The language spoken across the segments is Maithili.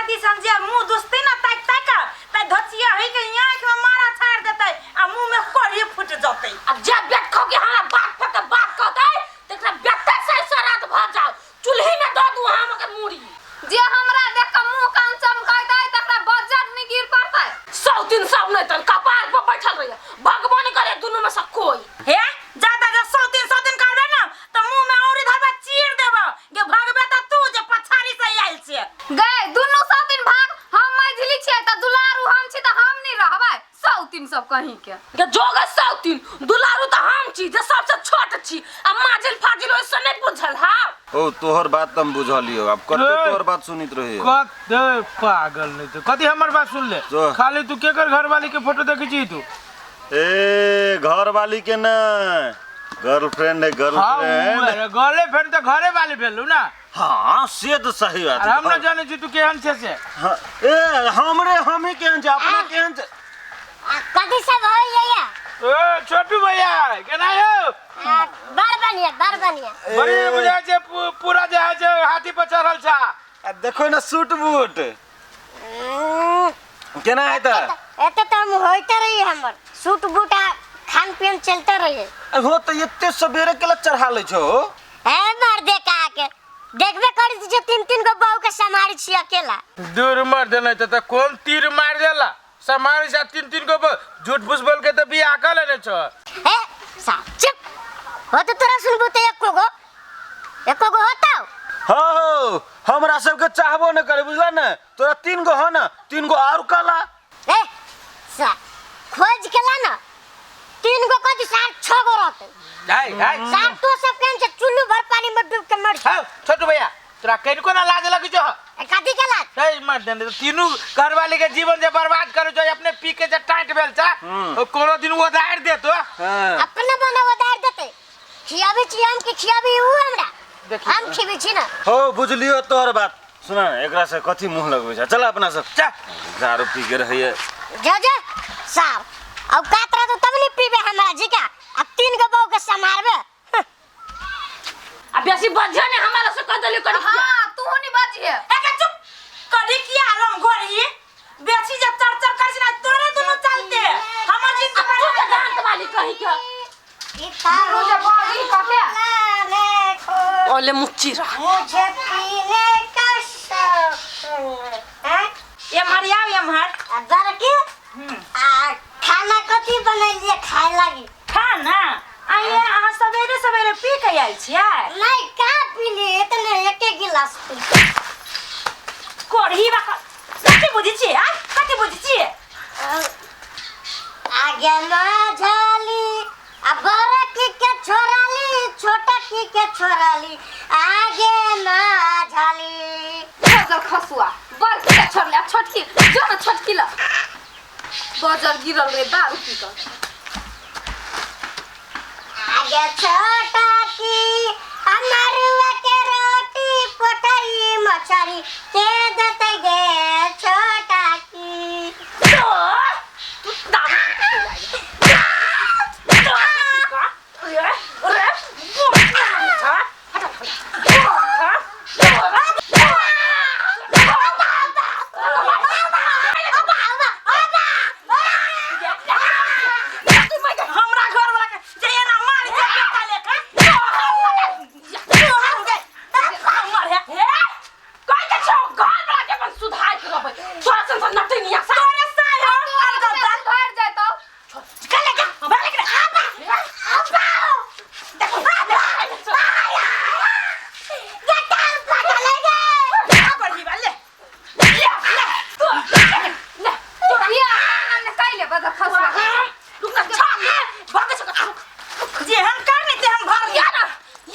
दिसन जे मुंह दुसतै ना ताक ताक त धचिया है के आँख में मारा छाड़ देतै आ मुंह में कोढ़ी फूट जतै। आ जे बेट खो के हमरा बात पर के बात कहतै तकरा बेटे से सरात भ जाओ, चूल्ही में दऽ दू हम के मूड़ी। जे हमरा देख के मुंह कान चमकैतै तकरा बज्जर नहि गिर पड़तै। 100 दिन सब नहीं तन कपार पर बैठल रहिए, भगवान करे दुनू में से कोई। हे ज्यादा जे 100 दिन 100 दिन करबे ना त मुंह में औरी धरबे चीर देबो गे, भगबे त तू जे पछाड़ी से आयल छे। गए दुनू 100 दिन भाग, हम मैझली छियै त दुलारू हम छी त हम नहि रहबै 100 दिन सब कहीं के। गे जोग 100 दिन दुलारू त हम छी जे सबसे छोट छी आ माजिल फाजिल ओइसे नहीं बुझल। हां ओ तोहर बात त हम बुझलियो, अब कते ए! तोहर बात सुनित रही। कते पागल नहीं तो कथी हमर बात सुन ले। जो। खाली तू केकर घरवाली के फोटो देखै छी तू? ए घरवाली के ना गर्लफ्रेंड है, हाँ गर्लफ्रेंड। गर्लफ्रेंड तो घरे वाली भेलू ना। हाँ से तो सही बात। अरे हम ना जाने छी तू केहन छे से। हाँ, ए हमरे हम ही केहन छे, अपना केहन छे। कथी सब होइए? ए छोटू भैया केना यौ? बड़ बढ़िया, बड़ बढ़िया। बड़ी बुझाय छे पूरा जे है से हाथी पर चढ़ल छा। आ देखो ना सूट बूट केना है त? एते त हम होइते रही, हमर सूट बूट आ खान पियन चलते रही। हो त एते सवेरे केला चढ़ा लै छो? हे मर दे का के देखबे करी छी जे तीन तीन गो बहू के समारी छी अकेला। दूर मर दे नहीं त कौन तीर मार देला समारी से तीन तीन गो झूठ फूस बोल के त बियाह कर लेने छो। हे सा चुप हो त तोरा सुनबू त एको गो एको गो होताउ। हाँ हो हमरा सबके चाहबो न करे बुझला न, तोरा तीन गो हो न तीन गो और कला। ए सा खोज के ला ना तीन गो कथी सार छह गो रहते। हाय हाय सार तो सब केन छै चुल्लू भर पानी में डूब के मर। हां छोटू भैया तोरा कनिको ना लाज लगी छो? कथी के लाज? ए मर दे तीनू घरवाली के जीवन जे बर्बाद करे छो, अपने पी के जे टाइट भेल छा ओ कोनो दिन उधार देतो। हां अपने बना उधार देते, खियाबी छी हम के खियाबी उ हमरा, हम खिबी छी ना। हो बुझलियो तोहर बात। सुना ना एकरा से कथी मुंह लगबै छै, चल अपना सब चल। दारू पी के रहैए। जा जा साहब अब कातरा तो तब नहीं पीबे हमरा जी का, अब तीन गो बहू के संभारबे। आ बेसी बजिया ने हमरा से कह देली करी। हां तू नहीं बजिए। एके चुप करी किया आलम गोरी बेसी जे चर चर करै छै ना तोरे दुनू चलते हमर जिंदगी तू के दांत वाली कही के रोज बाजी कते ओले मुच्ची रहा। मुझे पीने का शौक है। एम्हर आउ एम्हर। बड़की आ खाना कथी बनेलिए खाए लागी? खाना आइए अहाँ सवेरे सवेरे पी के आयल छियै? नहीं का पीली इतने एके गिलास पी। कोढ़ी बा कथी बुझै छियै आ कथी बुझै छियै? आगे ना झाली आ बड़की के छोराली छोटा की के छोराली आगे ना झाली। बजर खसुआ बड़की के छोड़ले आ छोटकी जो ना छोटकी ला बजर गिरल रे दारू पी के। आगे छोटा की अमरुआ के रोटी पोटरी मछरी के देते गे छोटा की। तो तू दारू रे रे हमरा घर वाला के जे एना मार जे बेटा लेखा मर हे हे कह के छौ घर वाला के अपन सुधार के रहबै तोरा सन सन नटनिया सा तोरे साय हो अलगदा सुधर जैतौ। चल जा भाग ले आबा आबा देखो ये टांग पकड़ ले बढ़ी वाले ले ले तू ले तू बियाह हमने कैले बजर खसुआ। रुक ना छा भाग छौ जे हम कर नहीं ते हम भर या ना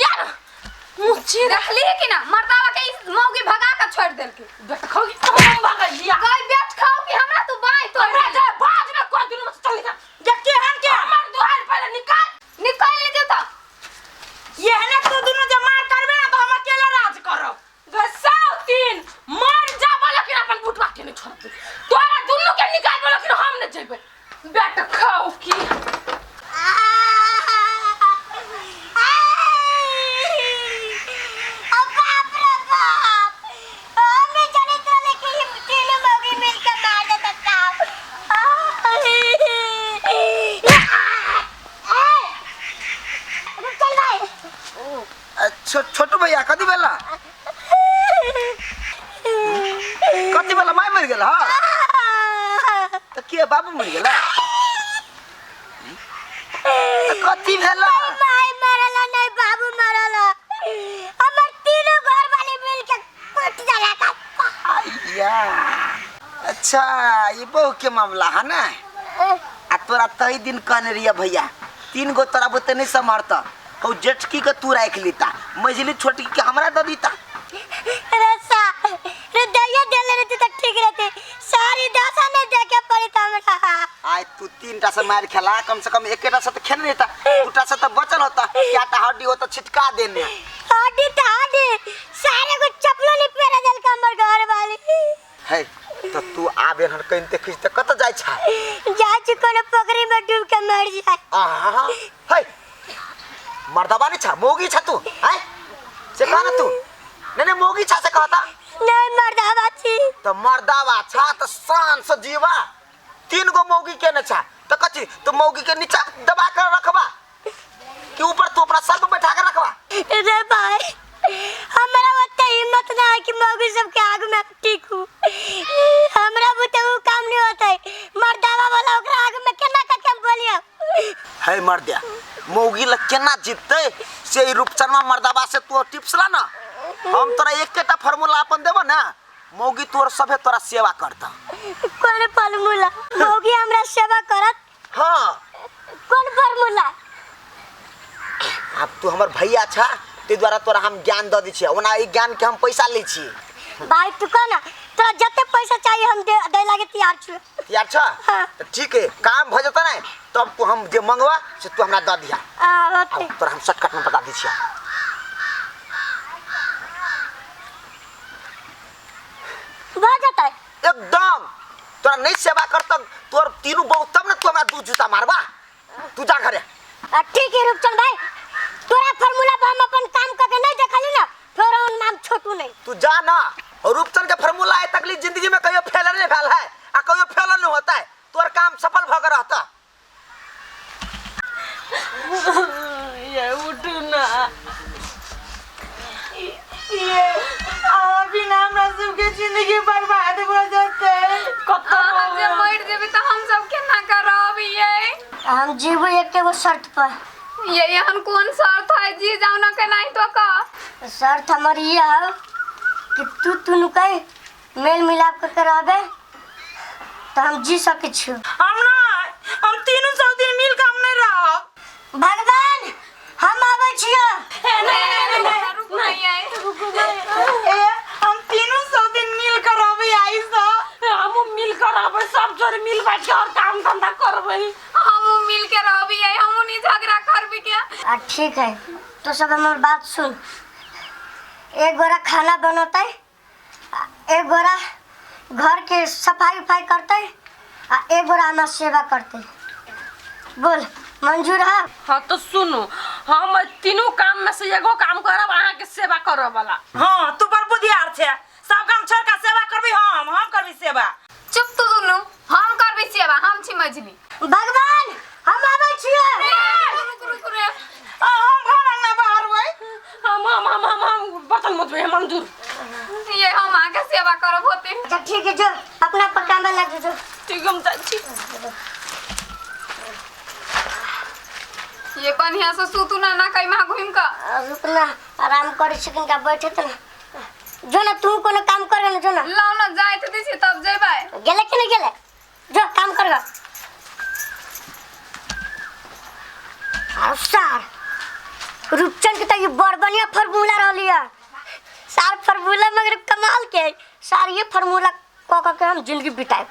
या ना मुच्ची देखली कि ना मर्दावा के इस मौगी भगा के छोड़ देलके। बेटा खाओगी तो हम भागल लिया। गई बेट खाओ कि हमरा तू बाई तोड़ हमरा जा बाज में कोई दिन में चल जा। जे केहन के हमर दुआर पहले निकाल। निकाल ले जेता। एहने तू दुनू जे मार करबे ना तो हम अकेला राज करब। गसाव तीन मर जा लेकिन अपन बुटवा के नहीं छोड़बे, तोरा दुनू के निकाल लेकिन हम नहीं जेबे। बेटा खाओ की बाप रे बाप, हम नहीं जाने तोले कि छोटू भैया कथी भेला कथी भेला माय मरि गेल हँ तऽ के बाबू मरि गेला तऽ कथी भेला माय मरल नहीं बाबू मरल हमर तीनों घर वाले मिल के कुट जाला का आइया अच्छा ई बहू के मामला है ना आ तोरा तही दिन कहने रहिया भैया तीन गो तोरा बुते नहीं सम्हरता हौ जेठकी के तू राख लीता मझली छोटकी के हमरा दे दीता रसा रे दैया देले रहते तो ठीक रहते सारी दशा नहीं देखे पड़ी तो हमरा आय तू तीन टा से मार खेला कम से कम एकेटा से तो खेल रहता दूटा से तो बचल होता क्या टा हड्डी होता छिटका देने हड्डी तो हड्डी सारे को चप्पलो नहीं पहरा देल का हमर घर वाली है तो तू आबे हन कहीं देखी त कत जाय छा जा चुको न पोखरी में डूब के मर जाए आहा है मर्दबा नहीं छा मोगी छा तू है से कहा ना तू नहीं नहीं मोगी छा से कहता नहीं मर्दावा छी तो मर्दावा छा तो शान से जीवा तीन गो मौगी के न छा तो कथी तो मौगी के नीचा दबा कर रखबा कि ऊपर तू अपना सर पर बैठा कर रखबा रे भाई हमरा ओते हिम्मत ना है कि मौगी सबके आग में टिकू हमरा बुते उ काम नहीं होता है मर्दावा वाला ओकरा आग में केना के हम बोलियो है मर्दिया मौगी ल केना जीतते से ई रूपचनमा मर्दाबा से तू टिप्स ला ना हम तोरा एकेटा फार्मूला अपन देबो ना मौगी तोर सभे तोरा सेवा करता कौन फार्मूला मौगी हमरा सेवा करत हाँ कौन फार्मूला अब तू हमर भैया छा ते द्वारा तोरा हम ज्ञान दऽ दै छियै ओना ई ज्ञान के हम पैसा लै छियै भाई तू कह ना तोरा जते पैसा चाहिए हम दे दे लागे तैयार छु तैयार छ हाँ। तऽ ठीक है काम भऽ जेतै ने तब तू हम जे मंगवा से तू हमरा दऽ दिहा आ होते आब तोरा हम शॉर्टकट में बता दै छियै भऽ जेतै एकदम तोरा नहीं सेवा करत तोर तीनू बहु तब ने तू हमरा दू जूता मारबा तू जा घरे आ ठीक है रूपचंद भाई तोरा फार्मूला पर हम अपन काम करके नहीं देखली ना फिर हम नाम छोटू नहीं तू जा ना और रूपचंद के फार्मूला है तकली जिंदगी में कहियो फेल नहीं भेल है आ कहियो फेल नहीं होता है तोर काम सफल भऽ के रहता ये उठू ना ये अभी ना हमरा सबके जिंदगी बर्बाद भऽ जेतै कतऽ अहाँ जे मरि जेबै तऽ हम सब केना करब ये हम जीबो एके गो शर्त पर ये एहन कोन शर्त है जी जाउ ना केनाही तो का शर्त हमर ये है कि तू तुनु के मेल मिलाप करके रहबे तो हम जी सकै छी हम ना हम तीनू सौ दिन मिल के हम नहीं रहब भगवान हम आबै छियै रुक नहीं है ए हम तीनू सौ दिन मिल कर रहबै आई से हमहूँ मिल कर रहबै सब जोड़ मिल बैठ के और काम धंधा करबै हमहूँ मिल के रहबी है हमहूँ नहीं झगड़ा करबी के आ ठीक है तो सब हमर बात सुन एक गोरा खाना बनौतै आ एक गोरा घर के सफाई उफाई करतै आ एक गोरा हमर सेवा करतै बोल मंजूर है हाँ तो सुनू हम तीनू काम में से एगो काम करब अहाँके सेवा करऽ वाला हाँ तू बड़ बुधियार छे सब काम छोड़ के सेवा करबी हम करबी सेवा चुप तू दुनू हम करबी सेवा हम छी मझली भगवान हम आबै छियै रुक रुक रे आ, हम घर अंगना बाहरबै हम हम हम हम हम बर्तन मजबे मंजूर ये हम अहाँके सेवा करब होते अच्छा ठीक है जो अपना पर काम में लग जो ठीक हम जाइ छी ये बढ़िया से सुतू ना ना कहीं वहाँ घूम का रुक ना आराम करै छी कनिका बैठे त ना जो ना तू कोनो काम कर ना जो ना लाओ ना जाए तो दी तब जेबै गेले कि नहीं गेले जो काम कर सर रूपचंद के तो ये बड़ बढ़िया फार्मूला रहली है सार फार्मूला मगर कमाल के है। सार ये फार्मूला क क के हम जिंदगी बिताए।